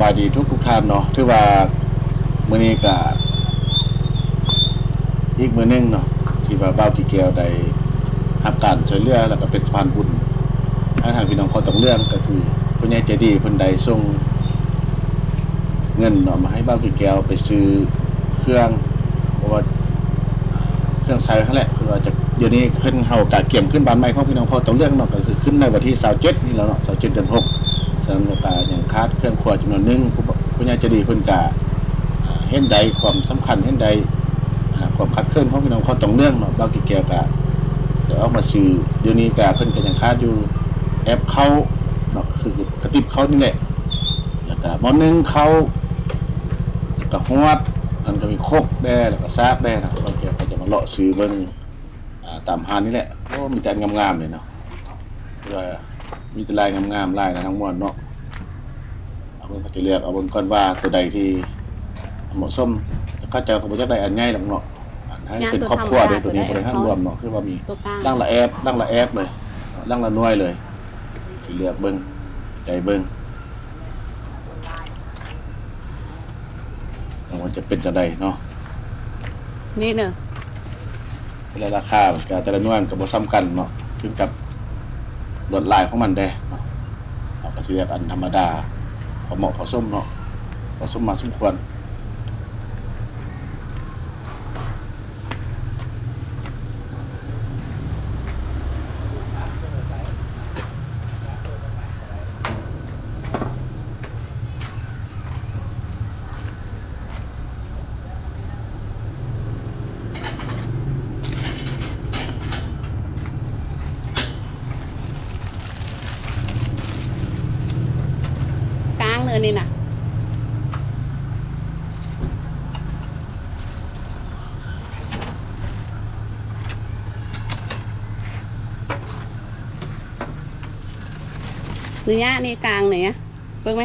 ສະບາຍດີທຸກໆທ່ານເນາະ, ຖືວ່າມື້ນີ້ກະອີກມື້ໜຶ່ງເນາະ ທີ່ວ່າບ່າວກີແກ້ວໄດ້ຮັບການຊ່ວຍເຫຼືອ ແລ້ວກະເປັນສະພານບຸນໃຫ້ທາງພີ່ນ້ອງເຜົ່າຕອງເຫຼືອງ ກະຄືຜູ້ໃຫຍ່ໃຈດີເພິ່ນໄດ້ສົ່ງເງິນເນາະ ມາໃຫ້ບ່າວກີແກ້ວໄປຊື້ເຄື່ອງ ເພາະວ່າ ເຄື່ອງໃຊ້ຫັ້ນແຫຼະ ເພິ່ນວ່າຈະ ດຽວນີ້ເພິ່ນ ເຮົາກະກຽມຂຶ້ນບ້ານໃໝ່ຂອງພີ່ນ້ອງເຜົ່າຕອງເຫຼືອງເນາະ ກະຄືຂຶ້ນໃນວັນທີຊາວເຈັດນີ້ແຫຼະເນາະ ຊາວເຈັດເດືອນຫົກ. ສະນັ້ນລະກະຍັງຂາດເຄື່ອງຄົວຈຳນວນໜຶ່ງ ຜູ້ ຜູ້ໃຫຍ່ໃຈດີເພິ່ນກະ ເຫັນໄດ້ຄວາມສຳຄັນ ເຫັນໄດ້ ອາ ຄວາມຂາດເຂີນຂອງພີ່ນ້ອງເຜົ່າຕອງເຫຼືອງເນາະ ບ່າວກີແກ້ວກະໄດ້ອອກມາຊື້. ດຽວນີ້ກະເພິ່ນກະຍັງຂາດຢູ່ແອບເຂົ້າເນາະ ຄືກະຕິບເຂົ້ານີ້ແຫຼະ ແລ້ວກະໝໍ້ໜຶ້ງເຂົ້າ ແລ້ວກະຫວດ ແລ້ວກະມີຄົກແດ່ ແລ້ວກະສາກແດ່ນະ ບ່າວກີແກ້ວກະຈະມາເລາະຊື້ເບິ່ງ ອາ ຕາມຮ້ານນີ້ແຫຼະ. ໂອ້ ມີແຕ່ອັນງາມໆເລີຍເນາະ ຄືວ່າມີແຕ່ລາຍງາມໆ ລາຍນະ ທັງມ່ວນເນາະ. ເອົາເບິ່ງ ເຂົາຈະເລືອກເອົາເບິ່ງກ່ອນວ່າໂຕໃດທີ່ເໝາະສົມ. ເຂົາເຈົ້າກະບໍ່ຢາກໄດ້ອັນໃຫຍ່ດອກເນາະ ອັນໃຫ້ເປັນຄອບຄົວເດ້ ໂຕນີ້ບໍ່ໄດ້ຫ້າມລວມເນາະ ຄືວ່າມີຫຼັງລະແອບ ຫຼັງລະແອບເລີຍ ຫຼັງລະໜ່ວຍເລີຍ. ຊິເລືອກເບິ່ງ ໃຈເບິ່ງ ວ່າຈະເປັນຈັ່ງໃດເນາະ ນີ້ເນີ. ແຕ່ລະລາຄາມັນກະ ແຕ່ລະໜ່ວຍມັນກະບໍ່ສ່ຳກັນເນາະ ຂຶ້ນກັບລວດລາຍຂອງມັນເດ້ເນາະ. ເຮົາກະຊິເລືອກອັນທຳມະດາ ພໍເໝາະພໍສົມເນາະ ພໍສົມມາສົມຄວນ. ກາງເນີນີ້ນະ ນີ້ຍະ ນີ້ກາງນີ້ຍະ ເບິ່ງແມ.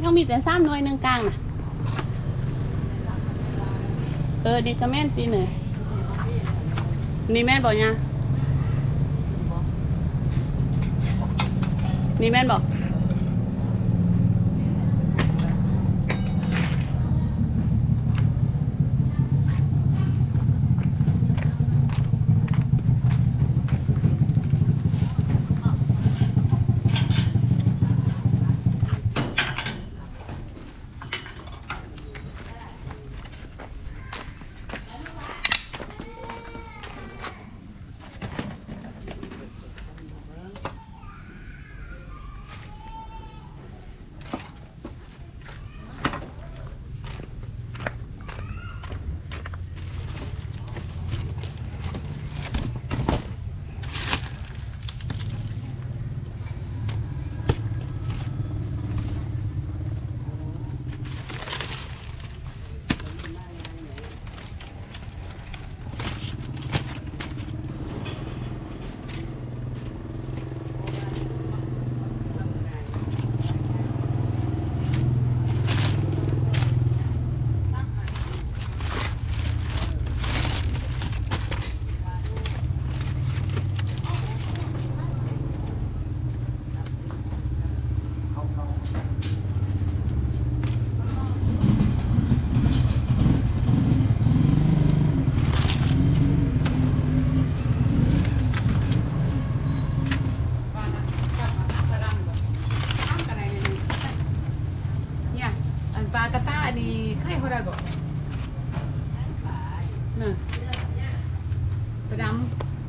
ຍັງມີແຕ່ສາມໜ່ວຍໜຶ່ງກາງນະ. ເອີ ນີ້ກະແມ່ນຕິເນີ. ນີ້ແມ່ນບໍ່ຍາ? ນີ້ແມ່ນບໍ່? ເນຍ ອັນປາກະຕາອັນນີ້ຂາຍເທົ່າໃດເກາະ? ນະ ປາດຳ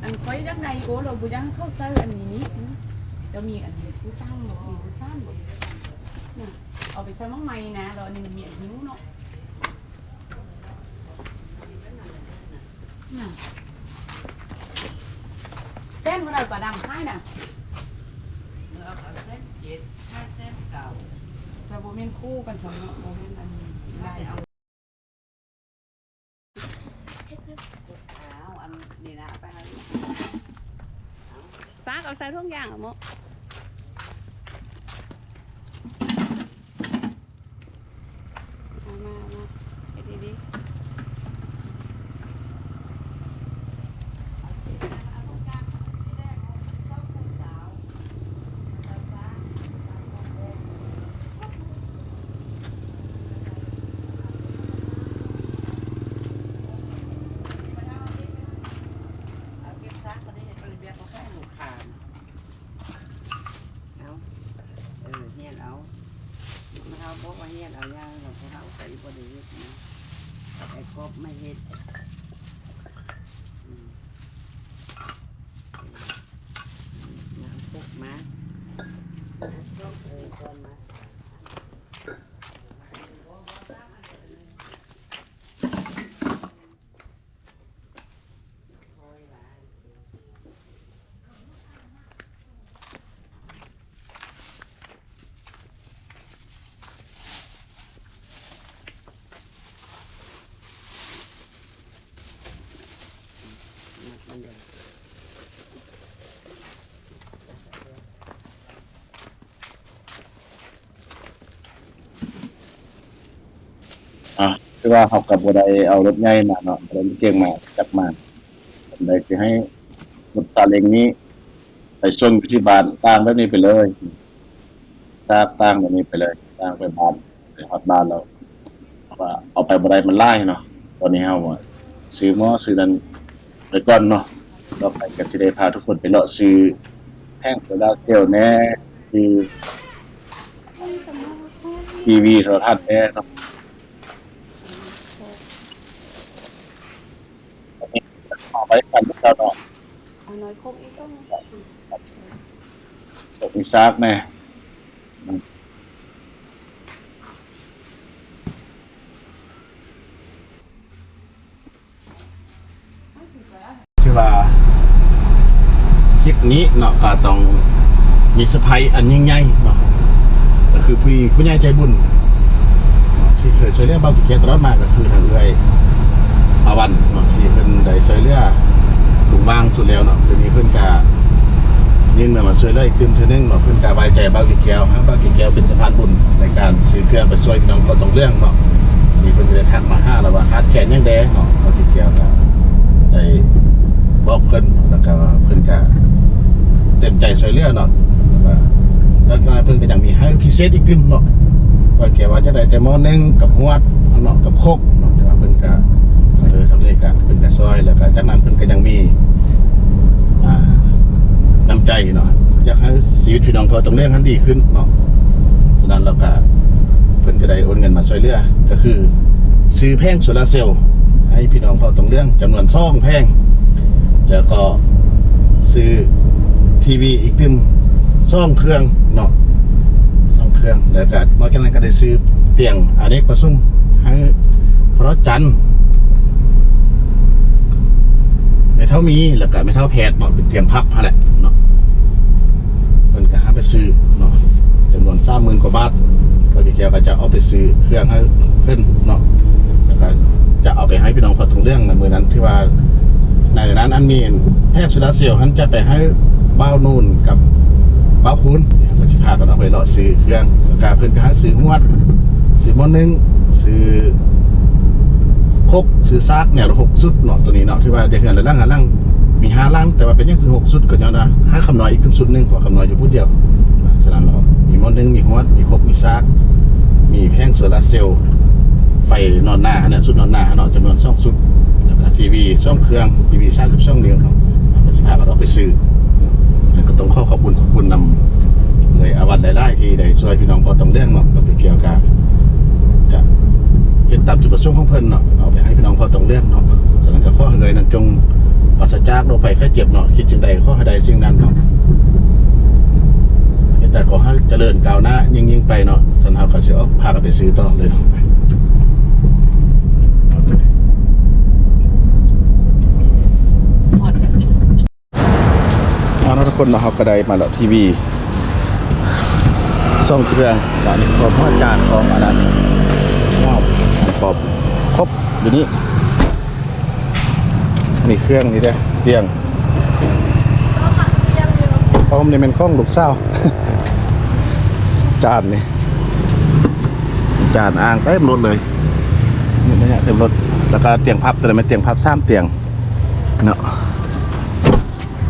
ອັນຂ້ອຍຢາກໄດ້ ໂອ້ ລາວບໍ່ຢາກໃຫ້ເຂົາໃສ່ອັນນີ້ນີ້ ເຈົ້າມີອັນຜູ້ສ້າງບໍ່? ມີຜູ້ສ້າງບໍ່? ນະ ເອົາໄປໃສ່ໝາກໄມ້ນະ ລາວອັນນີ້ມັນມີອັນຫິ້ວເນາະ. ນະ ແສນເທົ່າໃດປາດຳຂາຍນະ? ເອົາແສນເຈັດ ຂາຍແສນເກົ້າ. ຈະບໍ່ແມ່ນຄູ່ກັນຊັ້ນເນາະ ບໍ່ແມ່ນອັນນີ້ ລາຍ ເອົາ ເອົາອັນນີ້ນະ ເອົາໄປໃຫ້ ເອົາໃສ່ຖົງຢາງເອົາເມາະ ເອົາມາ ເອົາມາ ເຮັດດີໆ. ເອົາເກັບຊາກ ບໍ່ໄດ້ເຮັດ ບໍ່ໄດ້ວຽກ ບໍ່ໃຫ້ລູກຄ້າ. ເອົາ ເອີ ຮຽນເອົາ ເຮົາບອກວ່າຮຽນເອົາຢ່າງ ແລ້ວພວກເຮົາກໍບໍ່ໄດ້ເຮັດນະ ໄອ້ກອບມາເຮັດ ອືມ ເອົາປົກມາ ເອົາ ເອີ ກ່ອນມາ. ອ່າ ຄືວ່າເຮົາກໍບໍ່ໄດ້ເອົາລົດໃຫຍ່ມາເນາະ ບໍ່ໄດ້ລົດເກັງມາ ຈັກມາ ອັນໃດຊິໃຫ້ລົດຊາເລັງນີ້ໄປສົ່ງຢູ່ທີ່ບ້ານ ຕາງແບບນີ້ໄປເລີຍ ຕາງ ຕາງແບບນີ້ໄປເລີຍ ຕາງໄປບ້ານ ໄປຮອດບ້ານແລ້ວ ວ່າເອົາໄປບໍ່ໄດ້ ມັນຫຼາຍເນາະ. ຕອນນີ້ເຮົາຊື້ໝໍ້ຊື້ນັ້ນໄປກ່ອນເນາະ ຕໍ່ໄປກໍຊິໄດ້ພາທຸກຄົນໄປເລາະຊື້ແຜງໂຊລາເຊວແດ່ ຊື້ທີວີໂທລະທັດແດ່ເນາະ. ເອົາໄວ້ກັນເຈົ້າເນາະ ເອົາໜ້ອຍຄົກອີກກ່ອນ ຄົກມີຊາກແດ່. ຖືວ່າຄລິບນີ້ເນາະ ກໍຕ້ອງມີເຊີໄພອັນຍິ່ງໃຫຍ່ເນາະ ກໍຄືຜູ້ ຜູ້ໃຫຍ່ໃຈບຸນເນາະ ທີ່ເຄີຍຊ່ວຍເຫຼືອບ່າວກີແກ້ວຕະຫຼອດມາ ກໍຄືທາງເອື້ອຍອາວັນເນາະ ທີ່ເພິ່ນໄດ້ຊ່ວຍເຫຼືອລຸງຫວ່າງສຸດແລ້ວເນາະ. ດຽວນີ້ເພິ່ນກະຍື່ນມືມາຊ່ວຍເຫຼືອອີກຕື່ມເທື່ອໜຶ່ງເນາະ. ເພິ່ນກະໄວ້ໃຈບ່າວກີແກ້ວ ໃຫ້ບ່າວກີແກ້ວເປັນສະພານບຸນໃນການຊື້ເຄື່ອງໄປຊ່ວຍພີ່ນ້ອງເຜົ່າຕອງເຫຼືອງເນາະ. ນີ້ເພິ່ນກໍໄດ້ທັກມາຫາລາວວ່າຂາດແຄນຫຍັງແດ່ເນາະ ບ່າວກີແກ້ວກະໄດ້ບອກເພິ່ນ ແລ້ວກະເພິ່ນກະເຕັມໃຈຊ່ວຍເຫຼືອເນາະ. ແລ້ວກະ ແລ້ວກະເພິ່ນກະຍັງມີໃຫ້ພິເສດອີກຕື່ມເນາະ ບ່າວກີແກ້ວວ່າຈະໄດ້ແຕ່ໝໍ້ໜຶ່ງກັບຫວດເນາະ ກັບຄົກ ເນາະ ແຕ່ວ່າເພິ່ນກະ ເອີ ສ່ຳນີ້ກະເພິ່ນກະຊ່ອຍ ແລ້ວກະຈາກນັ້ນເພິ່ນກະຍັງມີ ອ່າ ນ້ຳໃຈເນາະ ຢາກໃຫ້ຊີວິດພີ່ນ້ອງເຜົ່າຕອງເຫຼືອງຫັ້ນດີຂຶ້ນເນາະ. ສະນັ້ນແລ້ວກະເພິ່ນກະໄດ້ໂອນເງິນມາຊ່ວຍເຫຼືອ ກະຄືຊື້ແຜງໂຊລາເຊວໃຫ້ພີ່ນ້ອງເຜົ່າຕອງເຫຼືອງຈຳນວນສອງແຜງ ແລ້ວກໍຊື້ທີວີອີກຕື່ມສອງເຄື່ອງເນາະ ສອງເຄື່ອງ ແລ້ວກະນອກຈາກນັ້ນກະໄດ້ຊື້ ຕຽງອະເນກປະສົງໃຫ້ພໍ່ເຖົ້າຈັນ ແມ່ເຖົ້າມີ ແລ້ວກະແມ່ເຖົ້າແພດເນາະ ເປັນຕຽງພັບຫັ້ນແຫຼະເນາະ. ເພິ່ນກະຫາໄປຊື້ເນາະ ຈຳນວນສາມໝື່ນກວ່າບາດ ແລ້ວພີ່ແກ້ວກະຈະເອົາໄປຊື້ເຄື່ອງໃຫ້ເພິ່ນເນາະ ແລ້ວກະຈະເອົາໄປໃຫ້ພີ່ນ້ອງເຜົ່າຕອງເຫຼືອງໃນມື້ນັ້ນ ທີ່ວ່າໃນນັ້ນ ອັນມີແຜງໂຊລາເຊວຫັ້ນຈະໄປໃຫ້ບ່າວນູນກັບບ່າວຄູນ ເພິ່ນຊິພາກັນອອກໄປເລາະຊື້ເຄື່ອງ ແລ້ວກະເພິ່ນກະໃຫ້ຊື້ຫວດ ຊື້ໝໍ້ໜຶ້ງ ຊື້ ຄົກ ຊື້ຊາກ ແນວລະຫົກຊຸດເນາະ. ໂຕນີ້ເນາະ ຖືວ່າໄດ້ເຮືອນຫຼາຍຫຼັງ ຫ້າຫຼັງ ມີຫ້າຫຼັງ ແຕ່ວ່າເປັນຫຍັງຖືຫົກຊຸດ ກໍຍ້ອນວ່າໃຫ້ຄຳນ້ອຍອີກຕື່ມຊຸດໜຶ່ງ ເພາະຄຳນ້ອຍຢູ່ຜູ້ດຽວ. ສະນັ້ນເນາະ ມີໝໍ້ໜຶ້ງ ມີຫວດ ມີຄົກ ມີຊາກ ມີແຜງໂຊລາເຊວ ໄຟນອນໜ້າຫັ້ນນະ ຊຸດນອນໜ້າຫັ້ນເນາະ ຈຳນວນສອງຊຸດ ແລ້ວກໍທີວີສອງເຄື່ອງ ທີວີສາມສິບສອງນິ້ວເນາະ. ເຮົາກໍຊິພາກັນອອກໄປຊື້ ແລ້ວກໍຕ້ອງຂໍຂອບຄຸນ ຂອບຄຸນນຳເອື້ອຍອາວັນຫຼາຍໆ ທີ່ໄດ້ຊ່ວຍພີ່ນ້ອງເຜົ່າຕອງເຫຼືອງເນາະ. ກັບເອື້ອຍແກ້ວກະຈະເຮັດຕາມຈຸດປະສົງຂອງເພິ່ນເນາະ ເອົາໄປໃຫ້ພີ່ນ້ອງເຜົ່າຕອງເຫຼືອງເນາະ. ສະນັ້ນກໍຂໍໃຫ້ເອື້ອຍນັ້ນຈົ່ງປາສະຈາກໂລກໄພໄຂ້ເຈັບເນາະ ຄິດສິ່ງໃດຂໍໃຫ້ໄດ້ສິ່ງນັ້ນເນາະ ເຮັດໃດກໍໃຫ້ຈະເລີນກ້າວໜ້າຍິ່ງໆໄປເນາະ. ສະນັ້ນເຮົາກໍຊິອອກພາກັນໄປຊື້ຕໍ່ເລີຍເນາະ. ເອົາເນາະທຸກຄົນເນາະ ເຮົາກໍໄດ້ມາແລ້ວ ທີວີສອງເຄື່ອງເນາະ ນີ້ຄອບຫົວຈານ ຄອບອັນນັ້ນ ຄອບ ຄອບ ຢູ່ນີ້ ມີເຄື່ອງນີ້ເດ້ ຕຽງ ຕຽງ ຜ້າຫົ່ມນີ້ແມ່ນຂອງລູກສາວ ຈານນີ້ ຈານອ່າງເຕັມລົດເລີຍ ນີ້ເຕັມລົດ ແລ້ວກໍຕຽງພັບ ຕົວນີ້ແມ່ນຕຽງພັບສາມຕຽງເນາະ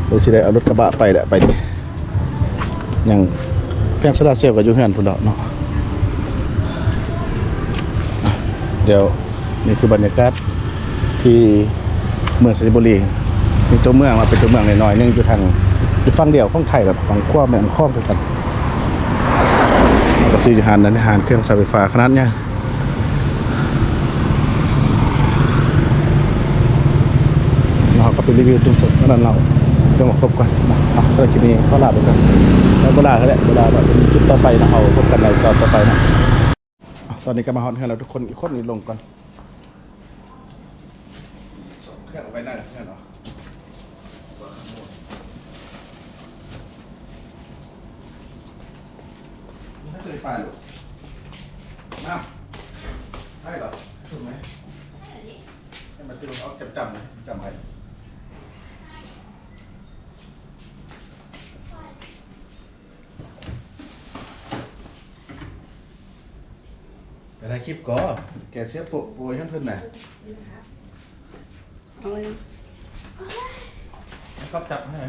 ເລີຍຊິໄດ້ເອົາລົດກະບະໄປແຫຼະ ໄປນີ້ ຍັງແຜງໂຊລາເຊວກໍຢູ່ເຮືອນພຸ້ນແຫຼະເນາະ ດຽວ ນີ້ຄືບັນຍາກາດທີ່ເມືອງໄຊຍະບູລີ ມີຕົວເມືອງ ເປັນຕົວເມືອງນ້ອຍໆໜຶ່ງ ຢູ່ທາງ ຢູ່ຝັ່ງດຽວຂອງໄທແລ້ວ ຝັ່ງຂວາແມ່ນ້ຳຂອງຄືກັນ ກໍຊື້ຢູ່ຮ້ານນັ້ນ ຮ້ານເຄື່ອງໃຊ້ໄຟຟ້າຂະໜາດໃຫຍ່ ເຮົາກໍໄປຣີວິວຈຸມຊົນນັ້ນເນາະ ເຄື່ອງມາຄົບກ່ອນເນາະ ເນາະ ສຳລັບຄລິບນີ້ຂໍລາໄປກ່ອນ ແລ້ວບໍ່ລາແຫຼະ ບໍ່ລາແລ້ວ ເປັນຄລິບຕໍ່ໄປເນາະ ເຮົາພົບກັນໃນຕອນຕໍ່ໄປເນາະ. ອ່ະ ຕອນນີ້ກໍມາຮອດເຮືອນແລ້ວທຸກຄົນ ອີກຄົນນີ້ລົງກ່ອນ ເຄື່ອງໄວ້ໜ້າເຮືອນເນາະ ນີ້ເຮົາຈະໄດ້ໄປລູກ ນ້ຳ ໄດ້ເຫຼືອ ຖືກໄໝ? ໃຫ້ມັນຕື່ມອອກຈຳໆ ຈຳໄວ້. ໄປຖ່າຍຄລິບກໍ ແກເສຍໂປະໂປຍໃຫ້ເພິ່ນນະ ເອົາເລີຍ ໃຫ້ເຂົາຈັບໃຫ້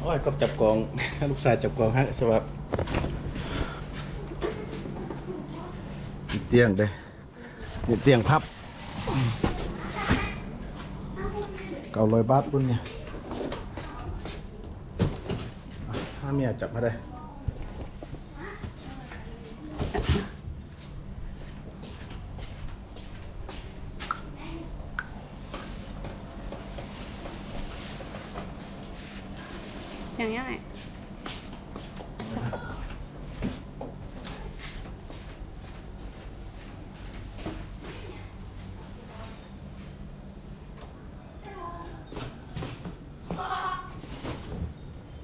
ໂອ້ຍ ກອບຈັບກ້ອງ ລູກຊາຍຈັບກ້ອງໃຫ້ສະຫວັດ ຕຽງເດ້ ນີ້ຕຽງພັບ ເກົ້າຮ້ອຍບາດພຸ້ນນີ້ ຫາເມຍຈັບໃຫ້ໄດ້. ຫຍັງ ຫຍັງ ອ້າຍ?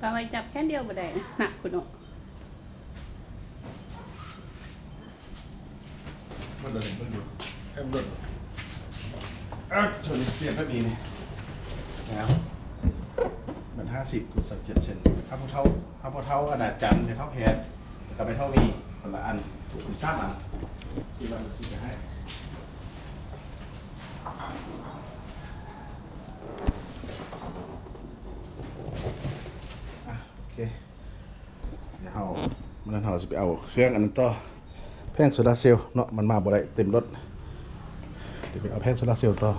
ປາໄວ້ຈັບແຂນດຽວບໍ່ໄດ້ນະ ໜັກພຸ້ນເນາະ. ເບິ່ງດູ ເບິ່ງດູ ໃຫ້ມັນເບິ່ງ ເອີ ໂທນີ້ປ່ຽນແບບນີ້ນີ້ ແລ້ວ ມັນຫ້າສິບຄູນຊາວເຈັດເຊັນ ຖ້າຜູ້ເຖົ້າ ຖ້າຜູ້ເຖົ້າອານາຈັນ ແມ່ເຖົ້າແພດ ແລ້ວກໍແມ່ເຖົ້າມີ ຄົນລະອັນ ມີສາມອັນ ທີ່ວ່າມັນຊິຈະໃຫ້ ອ່ະ ໂອເຄ ດຽວເຮົາ ມື້ນັ້ນເຮົາຊິໄປເອົາເຄື່ອງອັນນັ້ນຕໍ່ ແຜງໂຊລາເຊວເນາະ ມັນມາບໍ່ໄດ້ ເຕັມລົດ ດຽວໄປເອົາແຜງໂຊລາເຊວຕໍ່.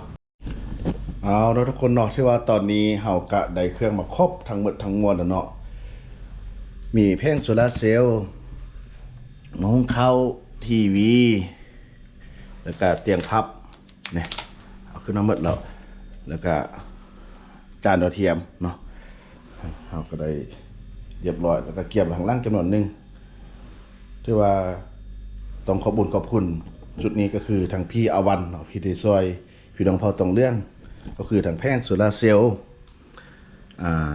ເອົາເນາະທຸກຄົນເນາະ ຖືວ່າຕອນນີ້ເຮົາກະໄດ້ເຄື່ອງມາຄົບທັງໝົດທັງມວນແລ້ວເນາະ ມີແຜງໂຊລາເຊວ ໝໍ້ຫຸງເຂົ້າ ທີວີ ແລ້ວກະຕຽງພັບ ນີ້ ເອົາຂຶ້ນມາໝົດແລ້ວ ແລ້ວກະຈານດາວທຽມເນາະ ເຮົາກໍໄດ້ລຽບລ້ອຍ ແລ້ວກໍກຽມໄວ້ຂ້າງຫຼັງຈຳນວນໜຶ່ງ ຖືວ່າຕ້ອງຂອບບຸນຂອບຄຸນ ຈຸດນີ້ກໍຄືທາງພີ່ອາວັນເນາະ ທີ່ໄດ້ຊ່ອຍພີ່ນ້ອງເຜົ່າຕອງເຫຼືອງ ກໍຄືທັງແຜງໂຊລາເຊວ ອ່າ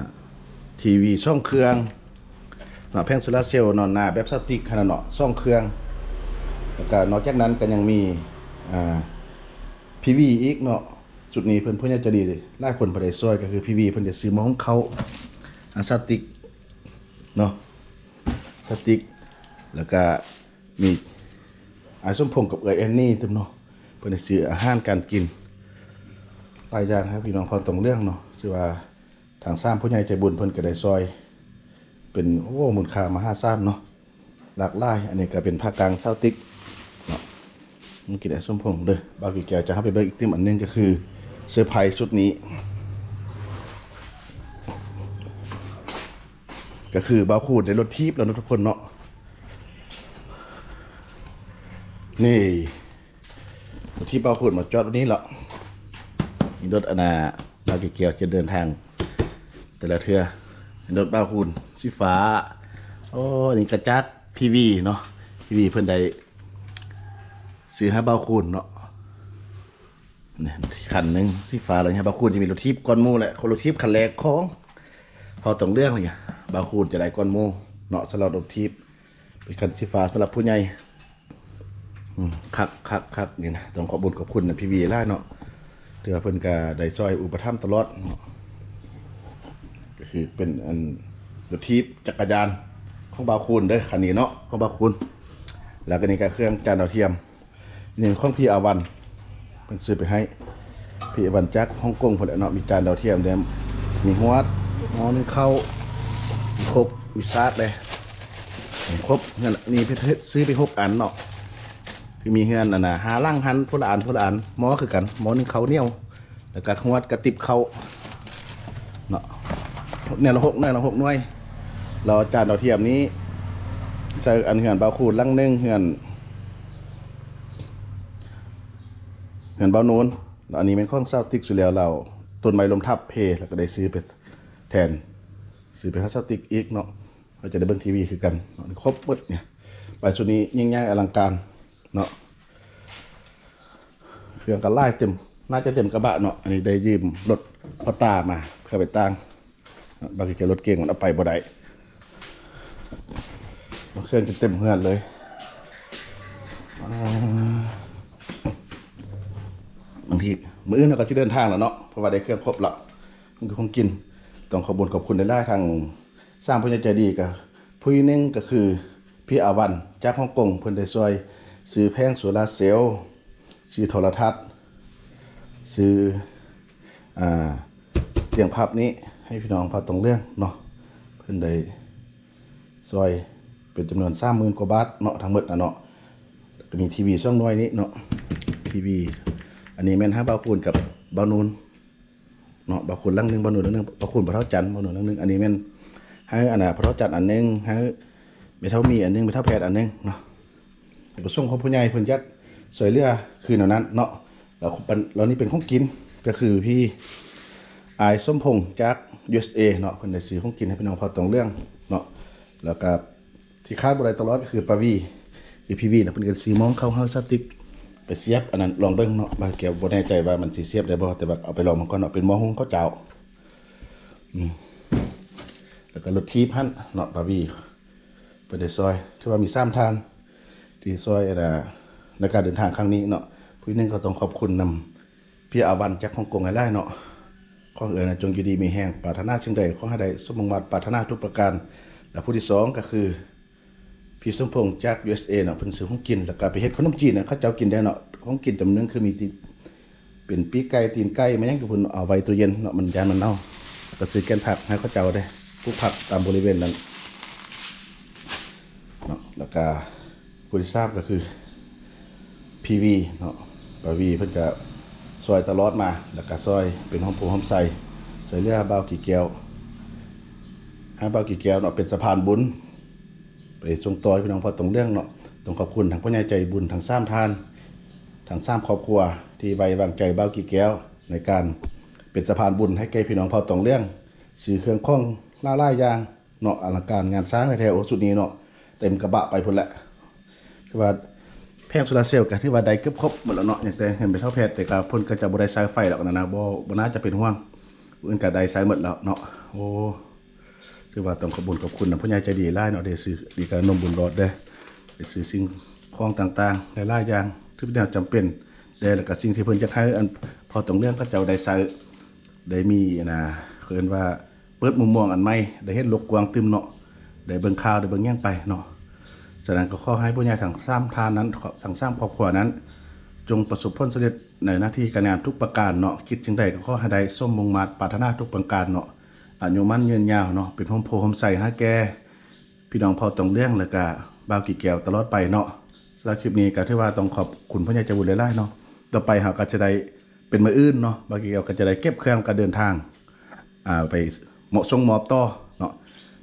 ທີວີສອງເຄື່ອງເນາະ ແຜງໂຊລາເຊວເນາະ ໜ້າແບບສະຕິກຫັ້ນນະເນາະ ສອງເຄື່ອງ ແລ້ວກະນອກຈາກນັ້ນກໍຍັງມີ ອ່າ ພີວີອີກເນາະ ຈຸດນີ້ເພິ່ນ ຜູ້ໃຫຍ່ໃຈດີຫຼາຍຄົນເພິ່ນໄດ້ຊ່ວຍ ກໍຄືພີວີເພິ່ນຈະຊື້ໝໍ້ຫຸງເຂົ້າ ອາ ສະຕິກເນາະ ສະຕິກ ແລ້ວກະ ມີອ້າຍສົມພົງກັບເອື້ອຍແອນນີຕື່ມເນາະ ເພິ່ນໄດ້ຊື້ອາຫານການກິນຫຼາຍຢ່າງໃຫ້ພີ່ນ້ອງເຜົ່າຕອງເຫຼືອງເນາະ ຖືວ່າທາງສາມຜູ້ໃຫຍ່ໃຈບຸນເພິ່ນກໍໄດ້ຊ່ອຍເປັນ ໂອ້ ມູນຄ່າມະຫາສານເນາະ ຫຼາກຫຼາຍ. ອັນນີ້ກໍເປັນຜ້າກາງຊາວຕິກເນາະ ເມື່ອກີ້ອ້າຍສົມພົງເດີ ບ່າວກີແກ້ວ. ຈະເຮົາໄປເບິ່ງອີກຕື່ມອັນໜຶ່ງ ກໍຄືເຊີໄພຊຸດນີ້ ກໍຄືບ່າວຄູນໄດ້ລົດຖີບແລ້ວເນາະທຸກຄົນເນາະ. ນີ້ ລົດຖີບບ່າວຄູນມາຈອດຢູ່ນີ້ລະ. ນີ້ລົດອັນນ່າ ບ່າວກີແກ້ວຈະເດີນທາງແຕ່ລະເທື່ອ. ນີ້ລົດບ່າວຄູນສີຟ້າ. ໂອ້ ນີ້ກະຈາກ ພີວີ ເນາະ, ພີວີ ເພິ່ນໄດ້ຊື້ໃຫ້ບ່າວຄູນເນາະ. ນີ້ຄັນໜຶ່ງສີຟ້າ ແລ້ວໃຫ້ບ່າວຄູນຈະມີລົດຖີບກ່ອນໝູ່ແຫຼະ, ຄົນລົດຖີບຄັນແລກຂອງພໍ່ຕອງເລື່ອງນີ້ ບ່າວຄູນຈະໄດ້ກ່ອນໝູ່ເນາະ. ສຳລັບລົດຖີບເປັນຄັນສີຟ້າສຳລັບຜູ້ໃຫຍ່. ອືມ ຄັກໆໆ ນີ້ນະ ຕ້ອງຂອບບຸນຂອບຄຸນນະ ພີວີ ຫຼາຍເນາະ, ຖືວ່າເພິ່ນກະໄດ້ຊ່ອຍອຸປະຖຳຕະຫຼອດເນາະ. ກໍຄືເປັນອັນລົດຖີບຈັກກະຍານຂອງບ່າວຄູນເດີ ຄັນນີ້ເນາະ ຂອງບ່າວຄູນ. ແລ້ວກໍນີ້ກໍເຄື່ອງຈານດາວທຽມ ນີ້ຂອງ ພີອາວັນ ເພິ່ນຊື້ໄປໃຫ້ ພີອາວັນ ຈາກຮົງກົງພຸ້ນແຫຼະເນາະ. ມີຈານດາວທຽມແດ່ ມີຫວດ ໝໍ້ໜຶ້ງເຂົ້າ ມີຄົກ ມີຊາດເດ້ ມີຄົບ. ເຮືອນນີ້ເພິ່ນເຮັດ ຊື້ໄປຫົກອັນເນາະ, ຄືມີເຮືອນອັນນ່າ ຫ້າຫຼັງຫັ້ນ ຄົນລະອັນ ຄົນລະອັນ. ໝໍ້ຄືກັນ ໝໍ້ໜຶ້ງເຂົ້າໜຽວ ແລ້ວກະຫວດກະຕິບເຂົ້າເນາະ ແນວລະຫົກ ແນວລະຫົກໜ່ວຍ. ແລ້ວຈານດາວທຽມນີ້ໃສ່ອັນເຮືອນບ່າວຄູນຫຼັງໜຶ່ງ ເຮືອນ ເຮືອນບ່າວນູນ. ແລ້ວອັນນີ້ແມ່ນຂອງສາວຕິກສຸແລ້ວ ລາວຕົ້ນໄມ້ລົ້ມທັບເພ ແລ້ວກໍໄດ້ຊື້ໄປແທນ ຊື້ໄປໃຫ້ສາວຕິກອີກເນາະ. ເຮົາຈະໄດ້ເບິ່ງທີວີຄືກັນເນາະ, ຄົບໝົດນີ້. ໄປຊຸດນີ້ຍິ່ງໃຫຍ່ອະລັງການເນາະ, ເຄື່ອງກໍຫຼາຍເຕັມ ໜ້າຈະເຕັມກະບະເນາະ. ອັນນີ້ໄດ້ຢືມລົດພໍ່ຕາມາເພື່ອໄປຕ່າງ, ບາງທີລົດເກັງມັນເອົາໄປບໍ່ໄດ້, ເຄື່ອງຈະເຕັມເຮືອນເລີຍ. ບາງທີມື້ອື່ນເຮົາກໍຊິເດີນທາງແລ້ວເນາະ, ເພາະວ່າໄດ້ເຄື່ອງຄົບແລ້ວ ມັນຄືຂອງກິນ. ຕ້ອງຂອບຄຸນຂອບຄຸນຫຼາຍໆ ທາງສາມຜູ້ໃຫຍ່ໃຈດີ, ກໍຜູ້ໜຶ່ງກໍຄື ພີອາວັນ ຈາກຮົງກົງ, ເພິ່ນໄດ້ຊ່ວຍຊື້ແຜງໂຊລາເຊວ, ຊື້ໂທລະທັດ, ຊື້ ອ່າ ສຽງພັບນີ້ໃຫ້ພີ່ນ້ອງເຜົ່າຕອງເລື່ອງເນາະ. ເພິ່ນໄດ້ຊ່ວຍເປັນຈຳນວນສາມໝື່ນກວ່າບາດເນາະ ທັງໝົດນະເນາະ. ກໍມີທີວີສອງໜ່ວຍນີ້ເນາະ, ທີວີ ອັນນີ້ແມ່ນໃຫ້ບ່າວຄູນກັບບ່າວນູນ ເນາະ, ບ່າວຄູນຫຼັງໜຶ່ງ ບ່າວນູນຫຼັງໜຶ່ງ, ບ່າວຄູນພໍ່ເຖົ້າຈັນ ບ່າວນູນຫຼັງໜຶ່ງ. ອັນນີ້ແມ່ນໃຫ້ອັນນ່າ ພໍ່ເຖົ້າຈັນອັນໜຶ່ງ, ໃຫ້ແມ່ເຖົ້າມີອັນໜຶ່ງ, ແມ່ເຖົ້າແພດອັນໜຶ່ງເນາະ. ຈຸດປະສົງຂອງຜູ້ໃຫຍ່ເພິ່ນຢາກຊ່ວຍເຫຼືອຄືແນວນັ້ນເນາະ. ແລ້ວ ແລ້ວນີ້ເປັນຂອງກິນ ກໍຄືພີ່ອ້າຍສົມພົງຈາກ ຢູເອສເອ ເນາະ, ເພິ່ນໄດ້ຊື້ຂອງກິນໃຫ້ພີ່ນ້ອງເຜົ່າຕອງເລື່ອງເນາະ. ແລ້ວກໍ ທີ່ຂາດບໍ່ໄດ້ຕະຫຼອດກໍຄືປາວີ ຄືພີວີນະ, ເພິ່ນກໍຊື້ໝໍ້ເຂົ້າໃຫ້ສາວຕິກໄປສຽບ ອັນນັ້ນລອງເບິ່ງເນາະ, ບ່າວແກ້ວບໍ່ແນ່ໃຈວ່າມັນຊິສຽບໄດ້ບໍ່, ແຕ່ວ່າເອົາໄປລອງມັນກ່ອນເນາະ, ເປັນໝໍ້ຫຸງເຂົ້າເຈົ້າ. ອືມ ແລ້ວກໍລົດຖີບຫັ້ນເນາະ, ປາວີເພິ່ນໄດ້ຊ່ອຍ, ຖືວ່າມີສາມທ່ານທີ່ຊ່ອຍ ອັນນ່າ ໃນການເດີນທາງຄັ້ງນີ້ເນາະ. ຜູ້ໜຶ່ງກໍຕ້ອງຂອບຄຸນນຳ ພີ່ອາວັນຈາກຮົງກົງຫຼາຍໆເນາະ. ຂໍໃຫ້ເອື້ອຍນະຈົ່ງຢູ່ດີມີແຮງ, ປາດຖະໜາສິ່ງໃດຂໍໃຫ້ໄດ້ສົມມຸ່ງມາດປາດຖະໜາທຸກປະການ. ແລະຜູ້ທີສອງກໍຄື ພີ່ສົມພົງຈາກ ຢູເອສເອ ເນາະ, ເພິ່ນຊື້ຂອງກິນ ແລ້ວກໍໄປເຮັດຂະໜົມຈີນໃຫ້ເຂົາເຈົ້າກິນໄດ້ເນາະ. ຂອງກິນຈຳນວນໜຶ່ງຄືມີຕິ ເປັນປີກໄກ່ ຕີນໄກ່ ມາຫຍັງຢູ່ພຸ້ນ ເອົາໄວ້ຕູ້ເຢັນເນາະ, ມັນຢ້ານມັນເນົ່າ. ແລ້ວກໍຊື້ແກ່ນຜັກໃຫ້ເຂົາເຈົ້າເດ້, ປູກຜັກຕາມບໍລິເວນນັ້ນເນາະ. ແລ້ວກໍ ຜູ້ທີ່ສາມກໍຄື ພີວີ ເນາະ, ປາວີເພິ່ນກໍຊ່ອຍຕະຫຼອດມາ ແລ້ວກໍຊ່ອຍເປັນຮ່ມໂພຮົ່ມໄຊ ຊ່ວຍເຫຼືອບ່າວກີແກ້ວ ໃຫ້ບ່າວກີແກ້ວເນາະ ເປັນສະພານບຸນໄປສົ່ງຕໍ່ໃຫ້ພີ່ນ້ອງເຜົ່າຕອງເລື່ອງເນາະ. ຕ້ອງຂອບຄຸນທັງຜູ້ໃຫຍ່ໃຈບຸນທັງສາມທ່ານ ທັງສາມຄອບຄົວ ທີ່ໄວ້ວາງໃຈບ່າວກີແກ້ວ ໃນການເປັນສະພານບຸນໃຫ້ແກ່ພີ່ນ້ອງເຜົ່າຕອງເລື່ອງ ຊື້ເຄື່ອງຂອງຫຼາຍໆຢ່າງ ເນາະ, ອະລັງການງານສ້າງແທ້ໆ. ໂອ້ ຊຸດນີ້ເນາະ ເຕັມກະບະໄປພຸ້ນແຫຼະ. ຄືວ່າແຜງໂຊລາເຊວກໍຖືວ່າໄດ້ເກືອບຄົບໝົດແລ້ວເນາະ, ຍັງແຕ່ເຮືອນແມ່ເຖົ້າແພດ ແຕ່ກໍເພິ່ນກໍຈະບໍ່ໄດ້ສາຍໄຟດອກນະ, ບໍ່ ບໍ່ໜ້າຈະເປັນຫ່ວງ, ຜູ້ອື່ນກໍໄດ້ໃຊ້ໝົດແລ້ວເນາະ. ໂອ້ ຖືວ່າຕ້ອງຂອບຄຸນຂອບຄຸນນຳຜູ້ໃຫຍ່ໃຈດີຫຼາຍເນາະ, ໄດ້ຊື້ ນີ້ກໍໜຸ່ມບຸນຫຼອດເດ້ ໄດ້ຊື້ສິ່ງຂອງຕ່າງໆ ຫຼາຍໆຢ່າງ ທີ່ເປັນແນວຈຳເປັນເດ້, ແລ້ວກໍສິ່ງທີ່ເພິ່ນຢາກໃຫ້ ອັນ ເຜົ່າຕອງເລື່ອງເຂົາເຈົ້າໄດ້ໃຊ້ ໄດ້ມີ ອັນນ່າ ເຂົາເອີ້ນວ່າ ເປີດມຸມມອງອັນໃໝ່, ໄດ້ເຫັນໂລກກວ້າງຕື່ມເນາະ, ໄດ້ເບິ່ງຂ່າວ ໄດ້ເບິ່ງຫຍັງໄປເນາະ. ສະນັ້ນກໍຂໍໃຫ້ຜູ້ໃຫຍ່ທັງສາມທ່ານນັ້ນ ທັງສາມຄອບຄົວນັ້ນ ຈົ່ງປະສົບຜົນສຳເລັດໃນໜ້າທີ່ການງານທຸກປະການເນາະ, ຄິດສິ່ງໃດກໍຂໍໃຫ້ໄດ້ສົມມຸ່ງມາດປາດຖະໜາທຸກປະການເນາະ, ອາຍຸໝັ້ນຍືນຍາວເນາະ, ເປັນຮົ່ມໂພຮົ່ມໄຊໃຫ້ແກ່ພີ່ນ້ອງເຜົ່າຕອງເລື່ອງ ແລ້ວກະບ່າວກີແກ້ວຕະຫຼອດໄປເນາະ. ສຳລັບຄລິບນີ້ກໍຖືວ່າຕ້ອງຂອບຄຸນຜູ້ໃຫຍ່ໃຈບຸນຫຼາຍໆເນາະ. ຕໍ່ໄປເຮົາກໍຈະໄດ້ ເປັນມື້ອື່ນເນາະ, ບ່າວກີແກ້ວກໍຈະໄດ້ເກັບເຄື່ອງການເດີນທາງ ອ່າ ໄປເໝາະສົ່ງມອບຕໍ່ເນາະ.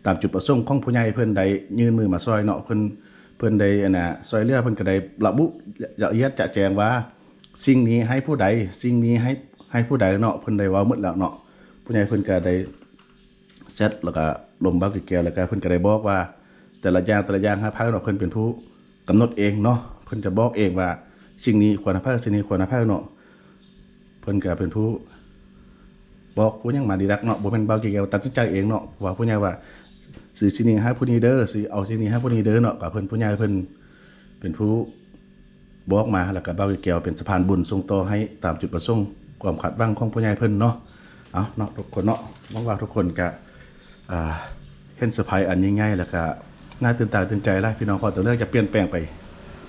ຕາມຈຸດປະສົງຂອງຜູ້ໃຫຍ່ເພິ່ນໄດ້ຍື່ນມືມາຊ່ອຍເນາະ ເພິ່ນ ເພິ່ນໄດ້ອັນນ່າຊ່ອຍເຫຼືອ ເພິ່ນກໍໄດ້ລະບຸລະອຽດຈະແຈ້ງວ່າ ສິ່ງນີ້ໃຫ້ຜູ້ໃດ ສິ່ງນີ້ໃຫ້ ໃຫ້ຜູ້ໃດເນາະ ເພິ່ນໄດ້ເວົ້າໝົດແລ້ວເນາະ ຜູ້ໃຫຍ່ເພິ່ນກໍໄດ້ແຊັດ ແລ້ວກໍລົມເວົ້າກັບແກ້ວ ແລ້ວກໍເພິ່ນກໍໄດ້ບອກວ່າ ແຕ່ລະຢ່າງ ແຕ່ລະຢ່າງໃຫ້ໃຜເນາະ ເພິ່ນເປັນຜູ້ກຳນົດເອງເນາະ ເພິ່ນຈະບອກເອງວ່າ ສິ່ງນີ້ຄວນໃຫ້ໃຜ ສິ່ງນີ້ຄວນໃຫ້ໃຜເນາະ ເພິ່ນກໍເປັນຜູ້ບອກຜູ້ຫຍັງມາດີດັກເນາະ ບໍ່ແມ່ນເວົ້າແກ້ວຕັດສິນໃຈເອງເນາະ ເພາະວ່າຜູ້ໃຫຍ່ວ່າ ຊື້ສິ່ງນີ້ໃຫ້ຜູ້ນີ້ເດີ ຊື້ເອົາສິ່ງນີ້ໃຫ້ຜູ້ນີ້ເດີເນາະ ກໍເພິ່ນ ຜູ້ໃຫຍ່ເພິ່ນເປັນຜູ້ ບອກມາ ແລ້ວກໍບ່າວແກ້ວເປັນສະພານບຸນສົ່ງຕໍ່ໃຫ້ຕາມຈຸດປະສົງຄວາມຄາດຫວັງຂອງຜູ້ໃຫຍ່ເພິ່ນເນາະ ເອົາເນາະທຸກຄົນເນາະ ຫວັງວ່າທຸກຄົນກະ ອ່າ ເຫັນເຊີໄພອັນຍິ່ງໃຫຍ່ ແລ້ວກະໜ້າຕື່ນຕາຕື່ນໃຈຫຼາຍ ພີ່ນ້ອງຂອງຕົວເລືອກຈະປ່ຽນແປງໄປ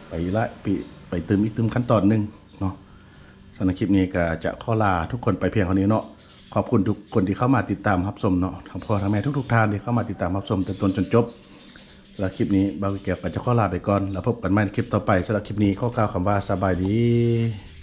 ໄປຫຼາຍປີ ໄປຕື່ມອີກຕື່ມຂັ້ນຕອນໜຶ່ງເນາະ ສຳລັບຄລິບນີ້ກະຈະຂໍລາທຸກຄົນໄປພຽງເທົ່ານີ້ເນາະ ຂອບຄຸນທຸກຄົນທີ່ເຂົ້າມາຕິດຕາມຮັບຊົມເນາະ ທັງພໍ່ທັງແມ່ທຸກໆທ່ານທີ່ເຂົ້າມາຕິດຕາມຮັບຊົມແຕ່ຕົ້ນຈົນຈົບ ສຳລັບຄລິບນີ້ ບ່າວແກ້ວກໍຈະຂໍລາໄປກ່ອນ ແລ້ວພົບກັນໃໝ່ໃນຄລິບຕໍ່ໄປ ສຳລັບຄລິບນີ້ຂໍກ່າວຄຳວ່າສະບາຍດີ.